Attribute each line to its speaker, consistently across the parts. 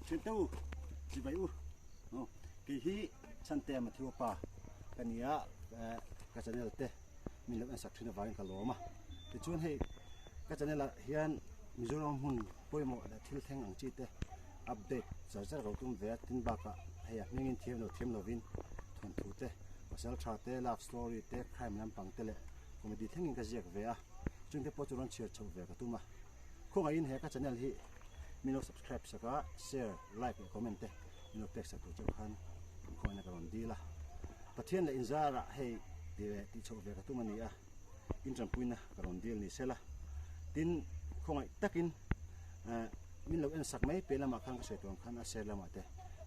Speaker 1: Thiante u, chibai u. Aw, kei hi Chhantea Matthew pa ka ni a, ka channel te min lo en sak thin avangin ka lawm a. Tichuan hei ka channel ah hian Mizoram hmun pawimawh leh thil thleng ang chi te update char char ka lo tum ve a, tin bakah hei a hmingin thiam lo thiam lovin thawnthu te, pasal tha te, love story te, crime lampang te leh comedy thlengin ka ziak ve a, chungte pawh chu rawn chhiar chhoh ve ka tum a. Khawngaihin he ka channel hi min lo subscribe sak a, share, like leh comment te min lo pek sak tur chauh khan inkhawina ka rawn dil a. Pathian leh inzarah hei ti ve tih chhoh ve ka tum a ni a, intanpuina ka rawn dil ni sela. Tin, khawngaih takin eh min lo en sak mai piah lamah khan ka sawi tur ang khan a share lamah te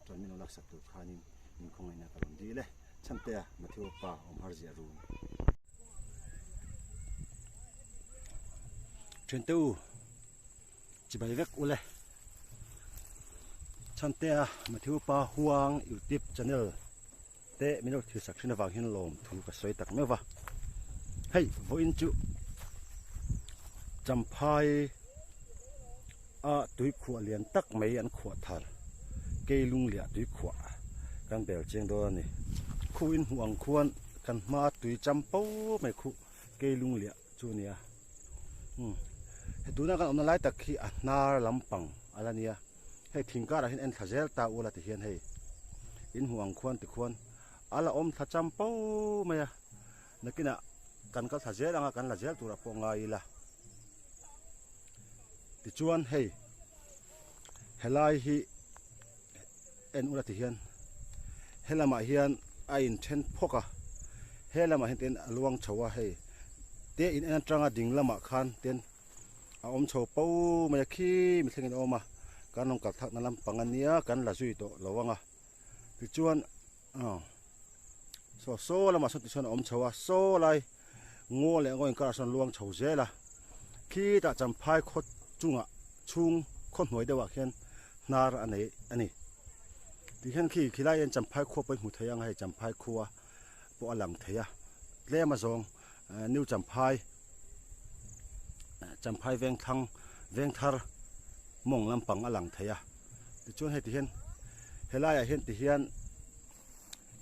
Speaker 1: chuan min lo lak sak tur khanin inkhawngaihnna ka rawn dil e. Chhantea Matthew pa awm har ziah run. Thiante u chibai vek ule Chhantea Matthew pa huang youtube channel te min lo thil sak thin avang hian lawm thu ka sawi tak meuh va hei vawiin chu Champhai a tui khuah lian tak mai an khuah thar Keilungliah tui khuah kan bel chiang dawn a ni khuin hmuh ang khuan kan hma tui champo mai khuh Keilungliah chu a nia umm he tuna kan awmna lai tak hi a hnar lampang a la nia hei thing karah hian en thla zel ta ula ti hian hei in hmuh ang khuan tikhuan a la awm thla champo mai a nakinah kan kal thla zel anga kan la zel turah pawh ngai ila tichuan hei helai hi en ula ti hian helamah hian a in then phawk a helamah hian ten a luang chho a hei te in en atanga ding lamah khan ten a awm chho po mai a khi mi thlengin a awm a kan rawn kal thakna lampang ania kan la zui tawh lo ang a tichuan aw saw saw lamah sawn tichuan a awm chho a saw lai ngaw leh ngaw inkarah sawn luang chho zel a khitah champhai khaw chungah chhung khaw hnuai deuhah khian hnar a nei a ni tikhian khi khilai hian champhai khua pawh i hmu thei ang a hei champhai khua pawh a lang thei a tlem a zawng new champhai champhai veng thlang veng thar mawng lampang a lang thei a tichuan heti hian helaiah hian ti hian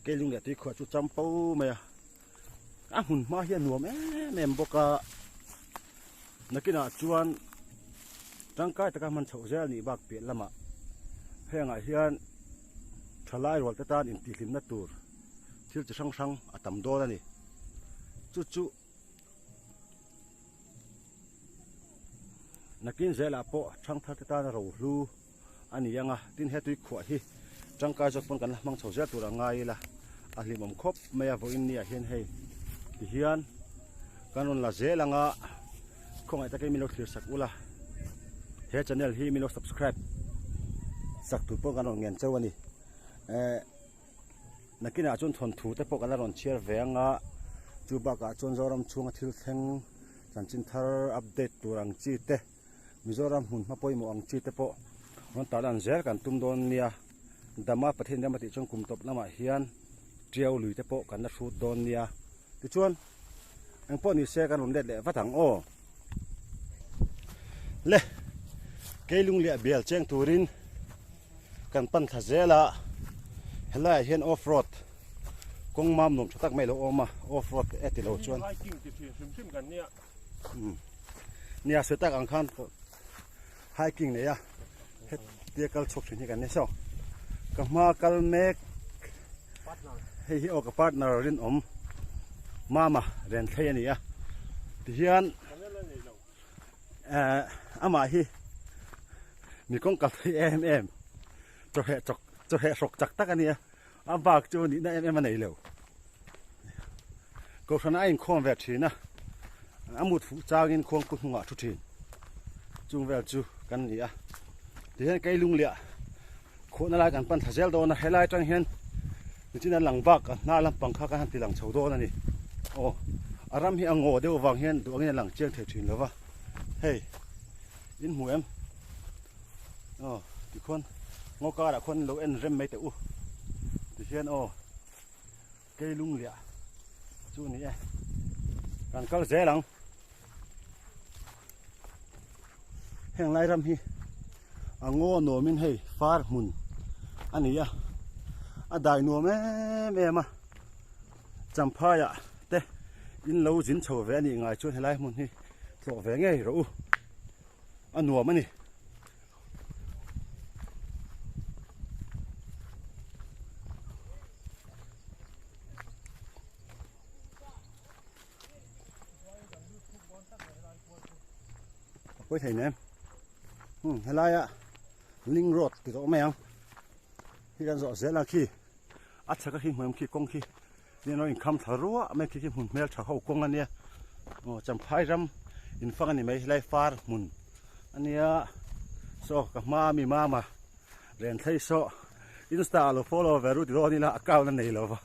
Speaker 1: keilung leh tuikhuah chu champo mai a a hmun hma hi a nuam em em bawk a nakinah chuan tangkai taka hman chhoh zel anih bak piah lamah hengah hian thalai rual te tan intihhlimna tur thil chi hrang hrang a tam dawn a ni chu chu Nakin zelah pawh thangthar te tana rohlu a ni ang a, tin he tuikhuah hi tangkai zawk pawn kan la hmang chho zel tur a ngai ila a hlimawm khawp mai a vawiin ni ah hian hei tihian kan rawn la zel ang a khawngaih takin min lo thlir sak ula he channel hi min lo subscribe sak tur pawh kan rawn ngen chauh a ni eh. Nakinah chuan thawnthu te pawh kan la rawn chhiar ve ang a, chu bakah chuan Zoram chhunga thil thleng chanchin thar update tur ang chi te, Mizoram hmun hma pawimawh ang chi te pawh rawn tarlan zel kan tum dawn nia. Dama Pathian rama tih chuan kum tawp lamah hian Tiau lui te pawh kan la hrut dawn nia. Tichuan engpawh ni se kan rawn let leh vat ang aw. Le Keilungliah bial cheng turin Kan pan thla zel a, helaiah hian off road kawng mam nuam tha tak mai a lo awm a, off road e ti lo chuan
Speaker 2: Hiking ti thin hrim hrim kan nia.
Speaker 1: Nia sawi tak ang khan hiking nei a hetia kal chhuak thin hi kan ni saw. Ka hma kal mek hei hi aw ka partner rinawm mama Renthlei a ni a tihian Eh amah hi mi kawng kal thei em em chawheh chawk chawheh hrawk chak tak a nia a bak chu nihna em em a nei lo kohhran a inkhawm ve thin a a mut fuh changin khuangpu hnungah thu thin chung vel chu kan ni a tihian keilungliah Khuahna lai kan pan thla zel dawn a, helai atang hian nichin a lang bak a hna lampang kha kan han ti lang chho dawn a ni. Aw, a ram hi a ngaw deuh avang hian duh angin a lang chiang thei thin lo va, hei in hmu em? Aw, tikhuan ngaw karah khuan lo en rem mai teh u, tihian aw Keilungliah chu a ni e, kan kal zel ang. Heng lai ram hi. A ngaw nuamin hei far hmun a ni a, a dai nuam em em a, Champhaiah te in lo zin chho ve a nih ngai chuan helai hmun hi tlawh ve ngei rawh u, a nuam a ni. A pawi thei nem. Hmm, helaia ling road ti tawh mai ang. Hi kan zawh zel a khi. A chhak a khi hmuam khi kawng khi. Tin ro inkham thla ruah mai khi khi hmun hmel tha ho kawng ania. Aw Champhai ram infang ani mai helai far hmun ania. Saw ka hma mi mama ren thlei saw insta ah lo follow ve ru ti dawn ila account a nei lo va.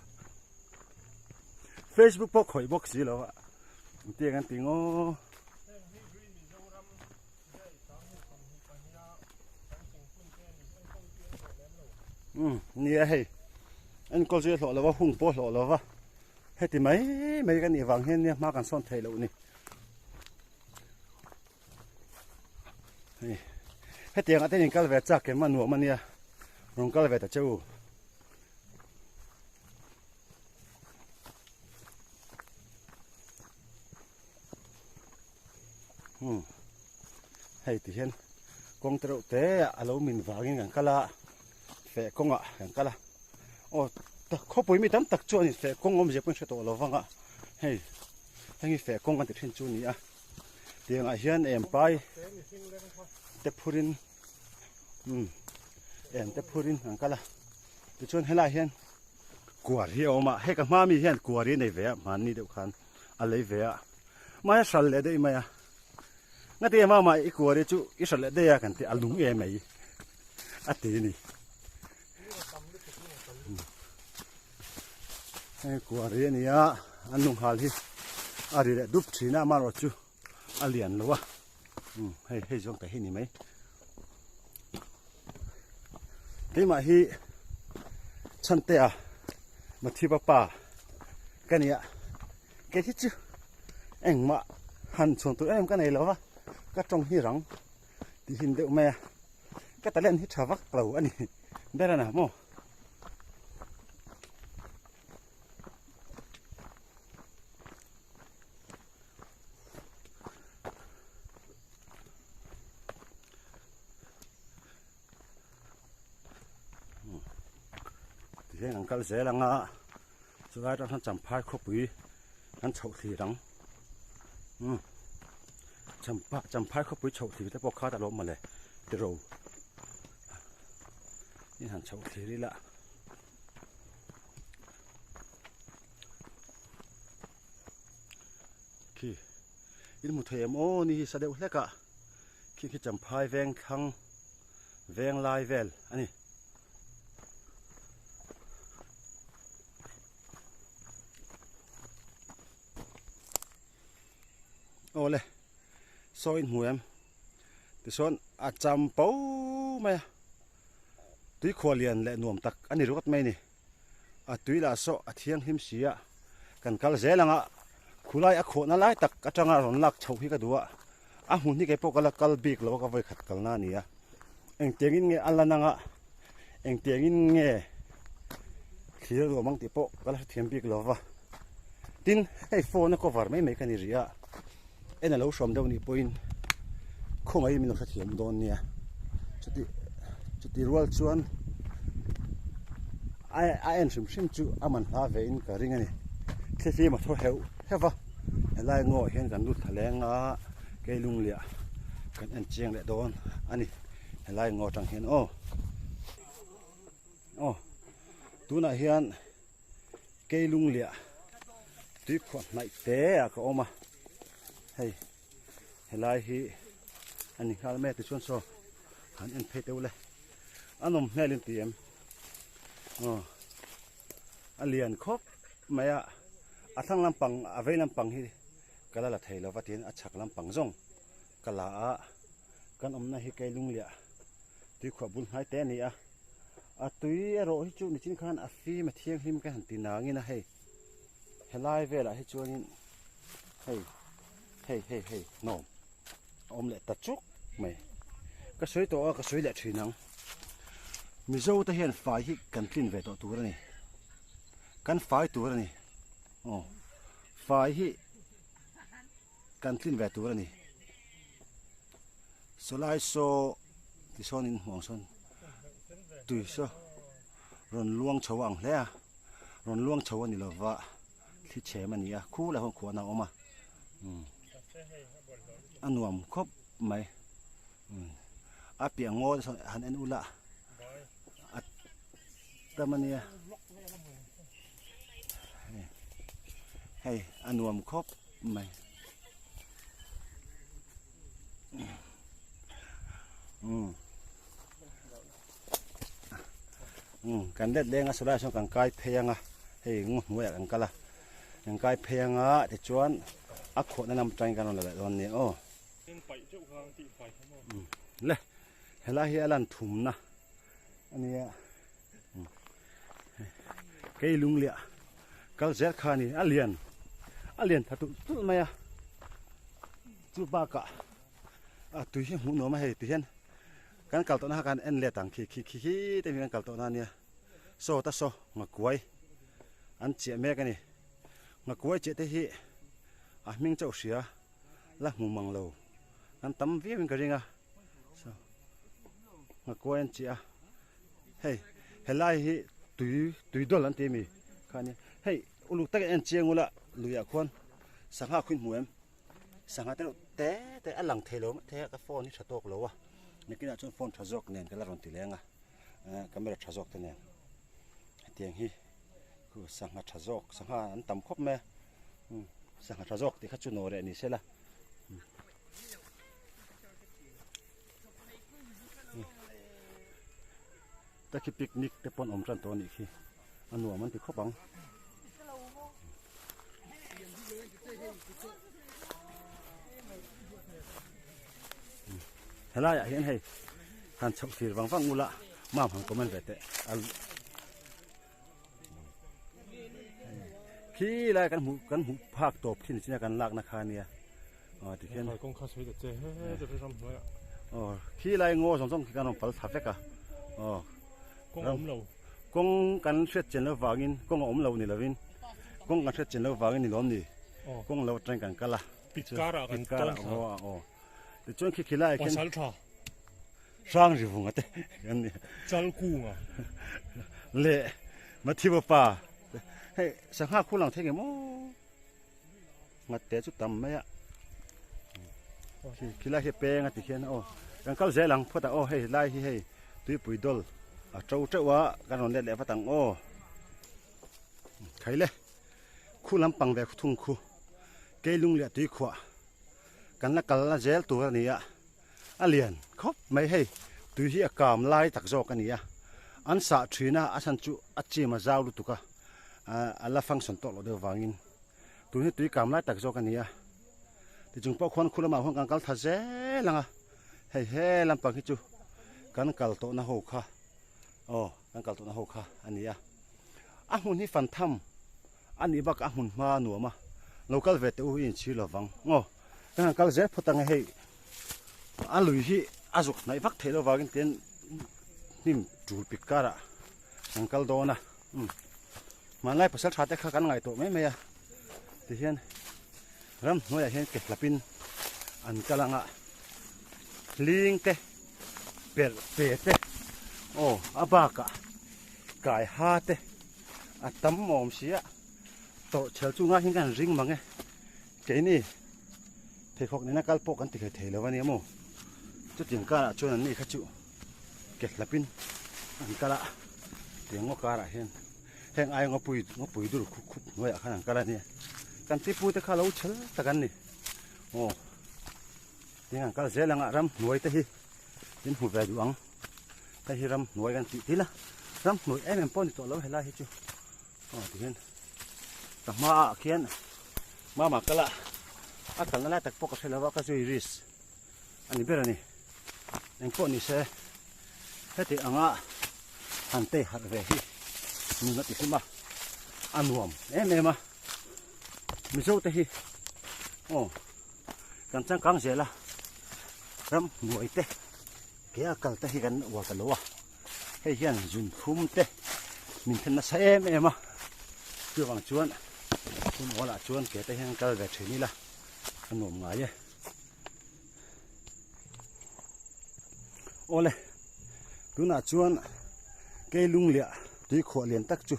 Speaker 1: Facebook pawh khawih bawk si lo a. Engtiang an ti ngaw. Umm nia hei enkawl chu a hlawh lo va hung pawh a hlawh lo va heti mai mai ka nih vang hian nia hma kan sawn theih loh ni hei hetiang ah te in kal ve chak em a nuam ania rawn kal ve ta che u. Hmm. Hei ti hian kawng te reuh te ah a lo min vangin kan kal a feh kawngah kan kal a aw khawpui mi tam tak chuan feh kawng awmzia pawh in hre tawh lo vang a hei heng hi feh kawng an ti thin chu a ni a tiangah hian em pai te phurin umm em te phurin an kal a tichuan helaiah hian kuar hi a awm a hei ka hma mi hian kuar hi a nei ve a hmanni deuh khan a lei ve a mai a hral leh daih mai a ngati em ama i kuar hi chu i hral leh daih a kan ti a lung em mai a ti ni hei kuar hi a ni a an lung hal hi a ri leh dup thin a amaherawh chu a lian lo a hei hei zawng te hi ni mai keimah hi chhantea Mathiba pa ka nia kei hi chu engmah han chhuan tur em ka nei lo va ka tawng hi rang ti hin deuh mai a ka talent hi tha vak lo a ni ber a na maw. Tihian an kal zel ang a chulai atang chuan champhai khawpui an chhoh thlir ang umm champa champhai khawpui chhoh thlir te pawh kha ta lawm mawle tiro in han chhoh thlir ila. Khi in hmu thei em aw ni hi sa deuh hlek a khi khi champhai veng thlang veng lai vel a ni. Awle saw in hmu em tichuan a champo mai a tuikhuah lian leh nuam tak a ni ringawt mai a ni. A tui lah saw a thianghlim si a, kan kal zel ang a, khulai a khawhna lai tak atanga rawn lak chhoh hi ka duh a, a hmun hi keipawh ka la kal bik lo a ka vawikhat kalna a ni a, engtiangin nge a lan ang a, engtiangin nge thlir a nuam ang tih pawh ka la hrethiam bik lo va, tin hei phone a cover mai mai ka ni rih a, en a lo hrawm deuh nih pawhin khawngaih min lo hrethiam dawn nia chuti chuti rual chuan a a en hrim hrim chu a man hla ve in ka ring a ni thlifim a thaw heuh heuh va helai ngaw ah hian kan lut thla leng a keilungliah kan en chiang leh dawn a ni helai ngaw atang hian aw aw tunah hian. Keilungliah tuikhuah hnaih te ah ka awm a hei helai hi a ni nghal mai a tichuan saw han en phei teuh le a nawm hmel in ti em aw a lian khawp mai a a thlang lampang a vei lampang hi ka la la thei lova tiin a chhak lampang zawng ka la a kan awmna hi Keilungliah tuikhuah bul hnai te a ni a. A tui erawh hi chu nichin khan a fim a thianghlim ka han ti nangin a hei helai velah hi chuanin hei hei hei hei hnawm a awm leh ta chuk mai. Ka sawi tawh a, ka sawi leh thin ang. Mizo te hian fai hi kan tlin ve tawh tur a ni. Kan fai tur a ni. Aw, fai hi kan tlin ve tur a ni. Sawlai saw tisawn in hmuh ang sawn tui saw rawn luang chho ang hle a, rawn luang chho a ni lova thli chhem a ni a, khu lah khuan khuan a awm a, umm a nuam khawp mai umm a piah ngaw te sawn han en ula a tam a nia hei a nuam khawp mai. Kan let leng a sawlai sawn kan kai phei ang a hei ngaw hnuaiah kan kal a kan kai phei ang a tichuan a khawhna lam atangin kan rawn la leh dawn nia aw le helai hi a lan thumna a nia kei lungliah kal zel kha a ni a lian a lian tha tulh tulh mai a chu bakah a tui hi hmuh nuam a hei ti hian kan kal tawhna kha kan en let ang khi khi khi khi te hi kan kal tawhna a nia saw ta saw nghakuai an chiah mek a ni nghakuai chiah te hi a hming chauh hria la hmu mang lo an tam viau in ka ring a saw nghakuai an chiah a hei helai hi tui tui dawl an ti ami kha ania hei uluk takin en chiang ula luiah khuan sangha khuin hmu em sangha te reuh te te a lang thei lo maithei a ka phone hi tha tawk lo a nakinah chuan phone tha zawk nen ka la rawn ti leng a camera tha zawk te nen hetiang hi khu sangha tha zawk sangha an tam khawp mai a sangha tha zawk tih kha chu nawh reh ni sela. Ta khi picnic te pawn awm tan tawh anih khi a nuam an ti khawp ang. Helai ah hian hei han chhoh thlir vang vang ula mam han comment ve teh a khi lai kan hmuh kan hmuh phak tawp khi ni china kan lakna kha ania aw ti khian
Speaker 2: kawng kha sawi ta che he he te ram hnuai ah
Speaker 1: aw khi lai ngaw zawng zawng khi kan rawn pal thla vek a aw
Speaker 2: kawng awm lo
Speaker 1: kawng kan hriat chian loh vangin kawng a awm lo ni lovin kawng kan hriat chian loh vangin ni lawm ni kawng lo atangin kan kal a
Speaker 2: pit karah kan tawn thla
Speaker 1: aw tichuan khi khi lai ah khian
Speaker 2: pasal tha
Speaker 1: Hrang ri vunga te kan ni.
Speaker 2: Chal kunga.
Speaker 1: Le Mathiba pa hei sangha khu lang thei nge maw ngat te chu tam mai a khi khi lai hi peng a ti khian aw kan kal zel ang phawt ah aw hei lai hi hei tuipui dawl a to teuh a kan rawn let leh vat ang aw khaile khu lampang ve thung khu keilung leh tuikhuah kan la kal na zel tur a ni a. A lian khawp mai hei, tui hi a kam lai tak zawk a ni a, an sah thin a, a chhan chu a chim a zau lutuk a, a la function tawh loh deuh vangin tun hi tui kam lai tak zawk a ni a, tichung pawh khuan khu lamah khuan kan kal tha zel ang a, hei he lampang hi chu kan kal tawhna ho kha aw kan kal tawhna ho kha a ni a, a hmun hi fan tham a nih bakah a hmun hma a nuam a, lo kal ve teh u i inchhir lovang aw kan han kal zel phawt ang e hei. A lui hi a zuk hnaih vak theih loh vangin tian hnim tul pit karah kan kal dawn a umm hmanlai pasal tha te kha kan ngaihtuah mai mai a tihian ramhnuaiah hian ke hlapin an kal ang a hling te perh pe te aw a bakah kai ha te a tam awm si a tawrh chhel chu ngai hian kan ring mang e keini. Pheikhawk nena kal pawh kan ti hlei thei lo a nia maw? Chutiang karah chuan an ni kha chu ke hlapin an kal a, tiang ngaw karah hian heng ai ngawpui ngawpui dur khup khup hnuaiah khan an kal a nia. Kan pipu te kha lo chhel tak an ni. Aw tiang an kal zel anga ram hnuai te hi in hmu ve duh ang. Hei hi ram hnuai kan tih til a, ram hnuai em em pawh ni tawh lo helai hi chu. Aw tihian ka hmaah khian mama kal a a kalna lai tak pawh ka hre lo a ka zui risk a ni ber a ni engpawh ni se heti anga han tei harh ve hi nun a ti hlim a a nuam em em a mizo te hi aw kan changkang zel a ram hnuai te. Ke a kal te hi kan uar ta lo a, hei hian zun thlum te min then nasa em em a, chuvang chuan hun awlah chuan ke te hian kal ve thin ila a nuam ngai e. Awle tunah chuan Keilungliah tuikhuah lian tak chu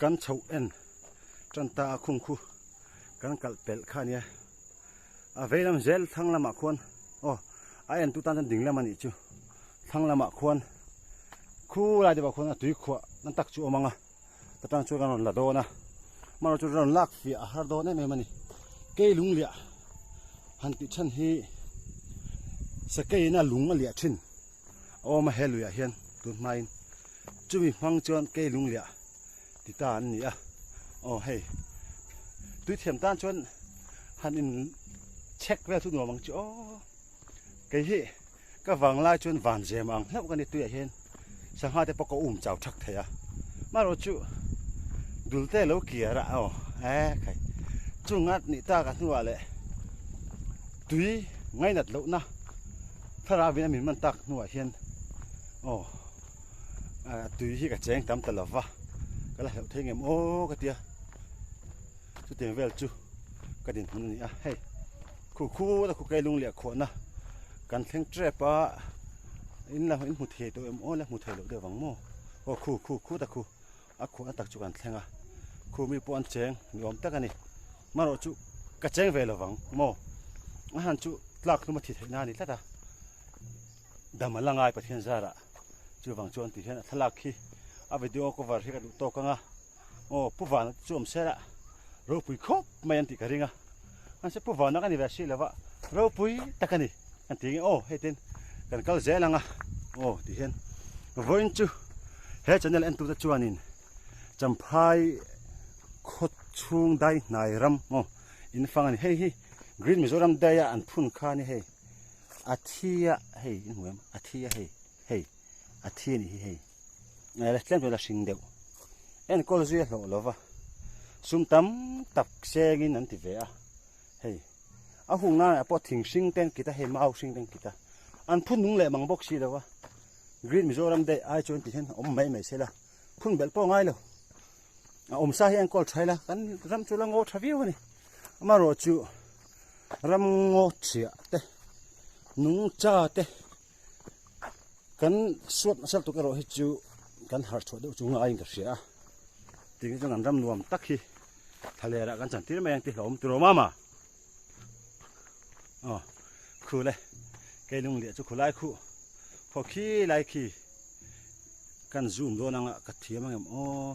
Speaker 1: kan chhoh en tan ta a khung khu kan kalh pelh kha ania. A vei lam zel thlang lamah khuan aw a en tu tan chuan ding lam a nih chu thlang lamah khuan khu lai deuhah khuan a tui khuah nan tak chu a awm ang a ta tang chuan kan rawn la dawn a amaherawhchu chu rawn lak fiah a har dawn em em a ni keilung liah han tih chhan hi sakeiin a lung a liah thin a awm a he luiah hian tun hmain chumi hmang chuan keilung liah ti ta an ni a aw hei tui thiam tan chuan han in check vel chu nuam ang chu aw kei hi ka vang lai chuan van zem ang hlauh ka ni tuiah hian sangha te pawh ka um chau thak thei a marawh chu dul te lo kiar a aw e khai chung a nih tak a hnuah leh tui ngainat lohna thlarau in a min man tak hnuah hian aw. Tui hi ka cheng tam ta lova ka la hlauh thei ngem aw ka tia chutiang vel chu ka dinhmun a ni a hei khu khu ta khu kai lung leh khuahna kan thleng tep a in la in hmu thei tawh em aw la hmu thei loh deuh vang maw aw khu khu khu ta khu a khuahna tak chu kan thleng a khu mi pawh an cheng ni awm tak a ni marawh chu ka cheng ve lovang maw a han chu tlak hlum a thi theih na a ni tlat a. Dam a la ngai Pathian zarah chuvang chuan ti hian a thlalak khi a video cover hi ka duh tawk ang a aw Pu Vana te chu awm se la ropui khawp mai an tih ka ring a mahse Pu Vana ka ni ve si lova ropui tak a ni an ti nge aw hei tin kan kal zel ang a aw ti hian vawiin chu he channel en tute chuanin Champhai khaw chhung dai hnai ram aw in fang a ni hei hi Green Mizoram Day a an phun kha a ni hei. A thi a hei in hmu em a thi a hei hei a thi a nih hi hei la tlem chuan a hring deuh enkawl zui a hlawh lo va sum tam tak sengin an ti ve a hei a hung nan ah pawh thing hring te an kit a hei mau hring te an kit a an phun nung leh mang bawk si lo va green mizoram daih ai chuan ti hian awm mai mai se la phun belh pawh a ngai lo a awm sa hi enkawl tha ila kan ram chu la ngaw tha viau a ni amaherawh chu. Ram ngaw chhiah te nungcha te kan suat nasa lutuk erawh hi chu kan harh chhuah deuh chu ngaiin ka hria a tih hi chuan kan ram nuam tak hi thlaler ah kan chan tir mai ang tih hlauhawm tiraw mama aw khu le keilung liah chu khulai khuh khaw khi lai khi kan zoom dawn anga ka thiam ang em aw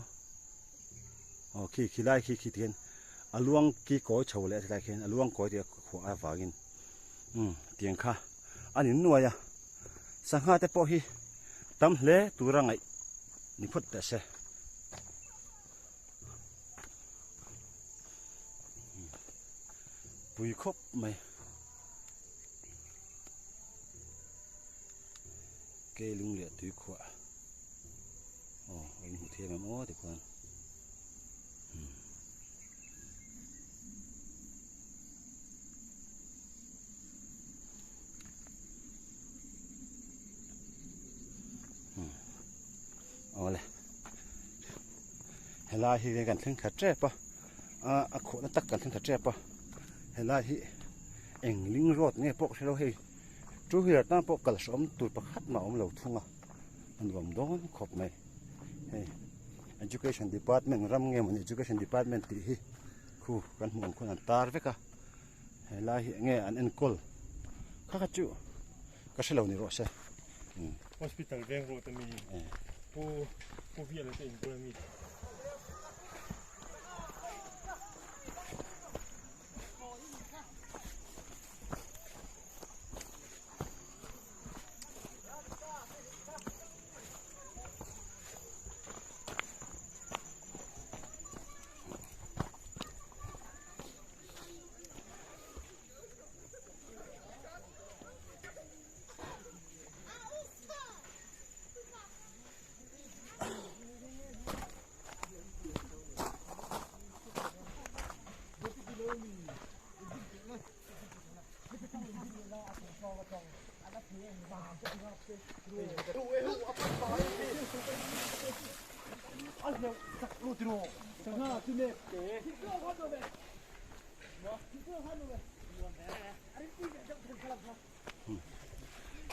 Speaker 1: aw khi khi lai khi khi ti hian a luang ki kawi chho leh a tilai khian a luang kawi tih a khuah avangin umm tiang kha a ni nuai a sangha te pawh hi tam hle tura ngaih ni phawt teh se. Pui khawp mai. Keilung leh tuikhuah aw a inhmu thiam em aw tikhuan. Awle helai hi kan thleng khat tep a a khuahna tak kan thleng khat tep a helai hi eng ling road nge pawh ka hre lo hei two wheeler tan pawh kal hreawm tur pakhat mah a awm lo thung a a nuam dawn khawp mai hei. Education department ram nge mawni education department tih hi khu kan hmuh ang khuan an tar vek a helai hi enge an enkawl kha kha chu ka hrelo ni rawh se
Speaker 2: hospital veng road ami pu pu viala te inbul ami.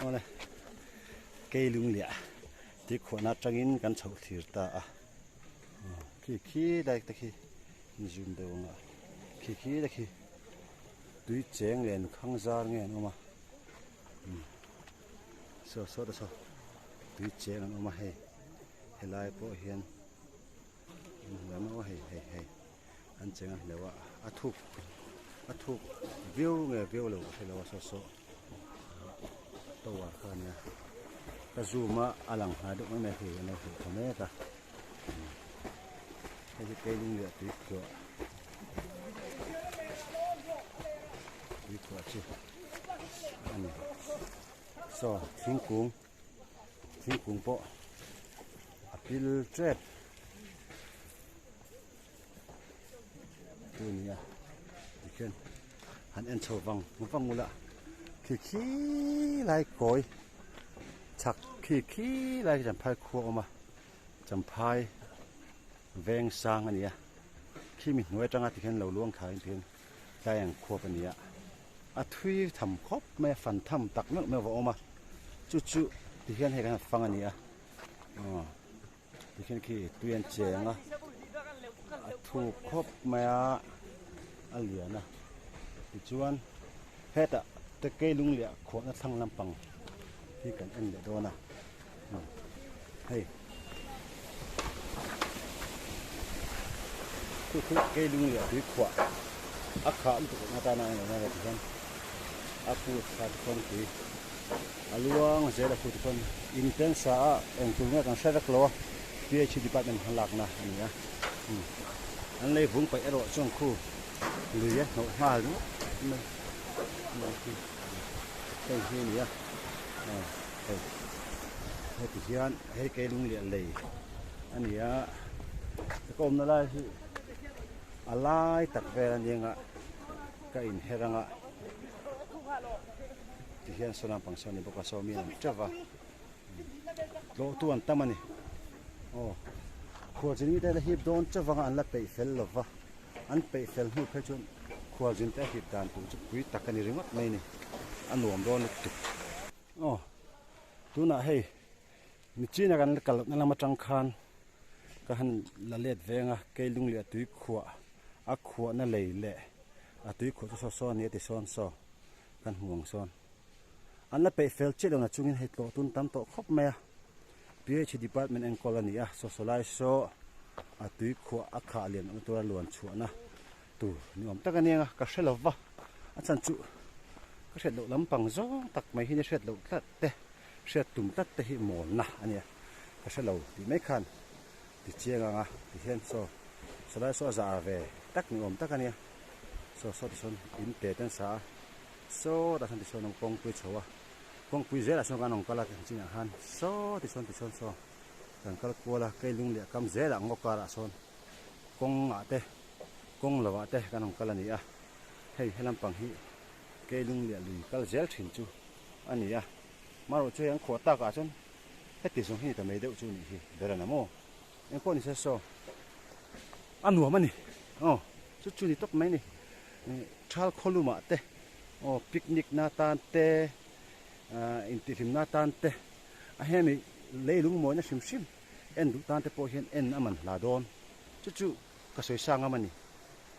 Speaker 1: Awle Keilungliah tih khuahna atangin kan chhoh thlir ta a khi khi lai te khi ni zoom deuh anga khi khi te khi tui cheng leh nukhang zar nge an awm a saw saw te saw tui cheng an awm a hei helai pawh hian an hmu em aw hei hei hei an cheng a hleuh a a thuk a thuk viau nge viau lo ka hrelo a saw saw tower kha a nia ka zoom a a lang hnai deuh mai mai hei an lo hmuh tha mek a hei hi keilung leh tuikhuah tuikhuah chu a ni saw thingkung thingkung pawh a pil tep tu nia tikhian han en chho vang vang ula khi khi lai kawi chhak khi khi lai khi champhai khua a awm a champhai veng sang a ni a khi mi hnuai atanga tikhian lo luang thla in tikhian tlai ang khuap a ni a a thui tham khawp mai a fan tham tak meuh meuh a awm a chu chu tikhian hei kan han fang a ni a aw. Tikhian khi tui an cheng a a thuk khawp mai a a lian a tichuan hetah te keilung leh khuahna thlang lampang hi kan en leh dawn a hei khu khu keilung leh tui khuah a khah lutuk lohna atana a en leh tihian a kut kha tikhawn tui. A luang zel a khu te chuan in pen sa a eng tur nge kan hre vek lo a PHE department hma lakna a ni a an lei vung paih erawh chuan khu lui a hnawh nghal ringawt mai hei hi a ni a hei heti hian hei keilung leh lei a ni a ka awmna lai hi a lai tak vel a ni ang a ka inher ang a. Ti hian saw lampang saw a ni bawk a saw mi an teuh va tlawh tu an tam a ni aw khualzin mite la hip dawn teuh vanga an la peih fel lo va an peih fel hnu phei chuan khualzin te a hip dan tur chu pui tak a ni ringawt mai a ni a nuam dawn lutuk aw tunah hei Nichina kan kal lohna lam atang khan ka han la let veng a keilung leh a tui khuah a khuahna lei leh a tui khuah chu saw saw a ni a ti sawn saw kan hmu ang sawn an la peih fel chiah lohna chungin hei tlawh tun tam tawh khawp mai a PH department enkawl a ni a saw saw lai saw a tui khuah a khah lian awmna tura luan chhuahna tur ni awm tak a ni ang a ka hre lo va a chhan chu ka hriat loh lampang zawng tak mai hi ni hriat loh tlat te. Hriat tum tlat te hi mawlna a nia, ka hre lo tih mai khan ti chiang ang a ti hian saw sawlai saw a zah ve tak ni awm tak a nia, saw saw tichuan in pe te an sa a, sawtah sawn tichuan an kawngpui chho a, kawngpui zelah sawn kan rawn kal a kan chinah khan saw tichuan tichuan saw kan kal kual a keilung leh kam zelah ngaw karah sawn kawngah te kawng lovah te kan rawn kal a ni a, hei helampang hi keilung leh lui kal zel thin chu a ni a. Marawh chu hei an khuah tak ah chuan heti zawng hi ni ta mai deuh chu nih hi ber a na maw eng pawh ni se saw a nuam a ni aw chu chu ni tawp mai a ni thal khaw lumah te aw picnic na tan te ah intihhlimna tan te a hemi leilung mawina hrim hrim en duh tan te pawh hian en a man hla dawn chu chu ka sawi sang ngam a ni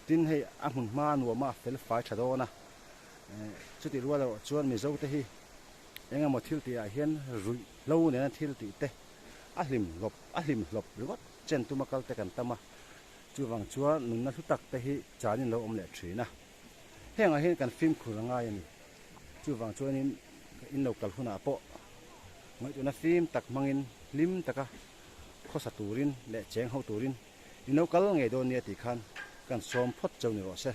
Speaker 1: tin hei a hmun hma a nuam a a fel fai tha dawn a chutih rual erawh chuan Mizo te hi eng emaw thil tih ah hian ruih hlo nena thil tih te a hlim hlawp a hlim hlawp ringawt chen tuma kal te kan tam a, chuvang chuan nunna hlu tak te hi chanin lo awm leh thin a, heng ah hian kan fimkhur a ngai a ni, chuvang chuanin in lo kal hunah pawh ngaihtuahna fim tak hmangin hlim taka khawsa turin leh cheng ho turin in lo kal ngei dawn nia tih khan kan sawm phawt cheu ni rawh se.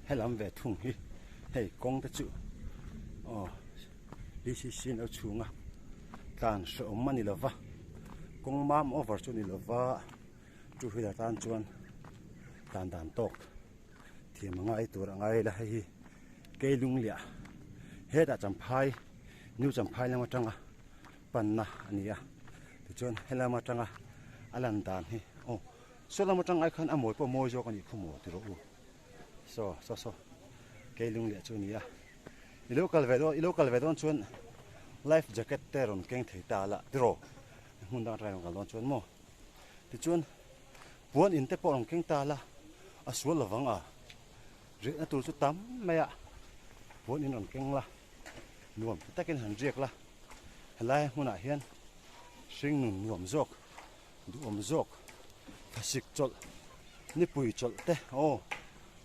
Speaker 1: Helam ve thung hi hei kawng te chu aw DCC an lo chhung a tlan hrehawm a ni lova kawng mam over chu a ni lova two wheeler tan chuan tlan dan tawk thiam a ngai tur a ngai la hei hi Keilungliah hetah Champhai New Champhai lam atanga panna a ni a tichuan helam atanga. A lan dan hi aw saw lam atang ai khan a mawi pawh mawi zawk a nih khu maw ti rawh u. Saw saw saw kei lung leh chu a ni a. I lo kal ve dawn i lo kal ve dawn chuan life jacket te rawn keng thei ta la ti rawh. Hmun dang atang i rawn kal dawn chuan maw. Tichuan puan in te pawh rawn keng ta la a sual lovang a. Riahna tur chu tam mai a puan in rawn keng la nuam ti takin han riak la helai hmunah hian hringnun nuam zawk duhawm zawk thasik chawlh nipui chawlh te aw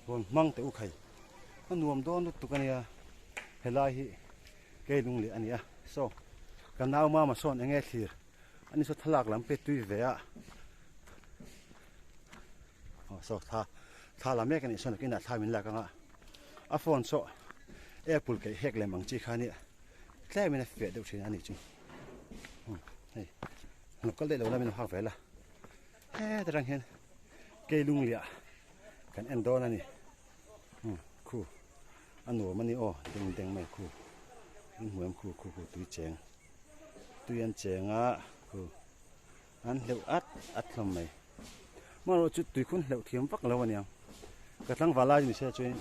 Speaker 1: rawn hmang teh u khai a nuam dawn lutuk a nia helai hi keilung leh a ni a saw ka nau mama sawn eng nge thlir ani saw thlalak lam pe tui ve a aw saw thla thla la mek a nih sawn nakinah thla min lak anga a phone saw apple keih hek lem ang chi kha nia tlemin a fiah deuh thin a ni chu hei lo kal daih lo la min lo hak ve la heta tang hian keilung liah kan en dawn a ni khu a nuam a ni aw deng deng mai khu in hmuh em khu khu khu tui cheng tui an cheng a khu an hleuh at at hlawm mai amaherawh chu tui khun hleuh thiam vak lo a niang ka tlangval lai ni se chuan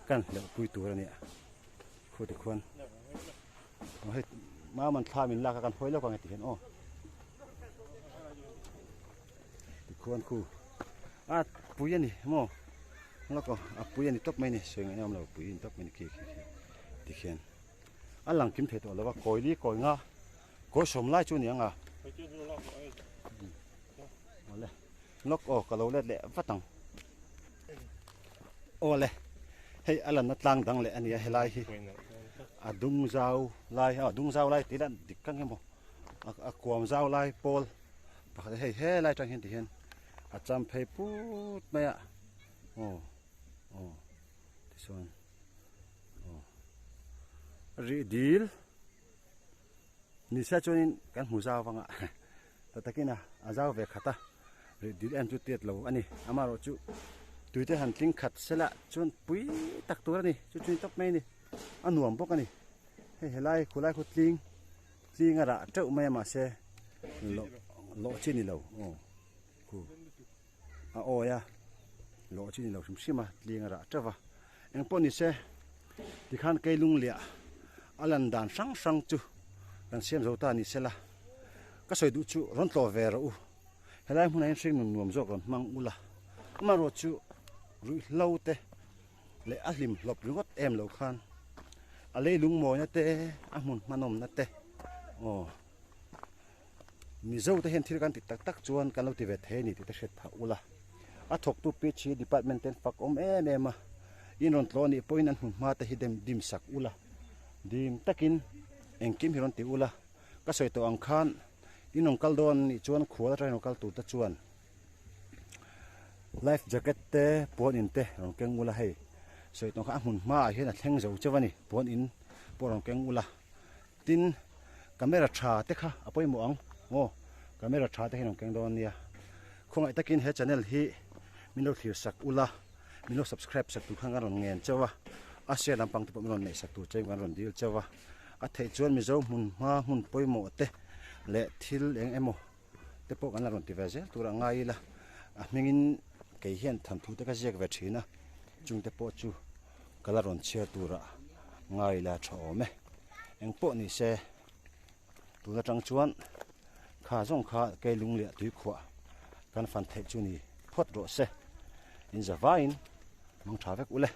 Speaker 1: kan hleuh pui tur a nia khu ti khuan aw hei mam an thla min lak a kan hawi lawk ang e ti hian aw ti khuan khu a pui a ni maw lawk aw a pui a ni tawp mai a ni sawi ngaihna awm lo pui a ni tawp mai a ni khi khi khi ti khian a lang kim thei tawh lo a kawi li kawi nga Kawi sawm lai chu a ni ang a. Awle lawk aw ka lo let leh vat ang. Awle hei a lanna tlang dang leh a nia helai hi a dung zau lai a dung zau lai tih lah dik ka nge maw a kuam zau lai pawl pakhat hei helai tang hian ti hian a cham phei put mai a aw aw tichuan aw rih dil. Ni se chuanin kan hmu zau vang a, ta takin a a zau ve khat a, rih dil em chu tiat lo a ni. Amaherawh chu tuite han tling khat sela chuan pui tak tur a ni, chu chu ni tawp mai a ni, a nuam bawk a ni. Hei helai khulai khu tling tling a rah teuh mai a mahse lawh lawh chi ni lo aw khu a awi a, lawh chi ni lo hrim hrim a tling a rah teuh va. Engpawh ni se tikhan keilung liah a lan dan hrang hrang chu kan siam zo ta ni sela ka sawi duh chu rawn tlawh ve rawh u helai hmunah hian hringnun nuam zawk rawn hmang ula amaherawh chu ruihhlo te leh a hlim hlawp ringawt em lo khan a leilung mawina te a hmun hmanawmna te aw Mizo te hian thil kan ti tak tak chuan kan lo ti ve thei a ni tih te hriat phah ula. A thawktu PHE department ten fak awm em em a, in rawn tlawh anih pawhin an hmun hma te hi dem dim sak ula, dim takin engkim hi rawn ti ula. Ka sawi tawh ang khan in rawn kal dawn anih chuan khual atangin rawn kal tur te chuan life jacket te puan in te rawn keng ula hei sawi tawh ang khan a hmun hmaah hian a thleng zo chauh a ni puan in pawh rawn keng ula. Tin, camera tha te kha a pawimawh ang aw, camera tha te hian an keng dawn nia. Khawngaih takin he channel hi min lo thlir sak ula, min lo subscribe sak tur khan kan rawn ngen chauh a, a share lampang te pawh min rawn neih sak tur chauhin kan rawn dil chauh a. A theih chuan Mizo hmun hma hmun pawimawh te leh thil eng emaw te pawh kan la rawn ti ve zel tur a ngai ila, a hmingin kei hian thanthu te ka ziak ve thin a, chungte pawh chu ka la rawn chhiar turah ngai ila tha awm e. Eng pawh ni se tun atang chuan kha zawng kha keilung leh tuikhuah kan fan theih chu ni phawt rawh se, in za vaiin mang tha vek ule.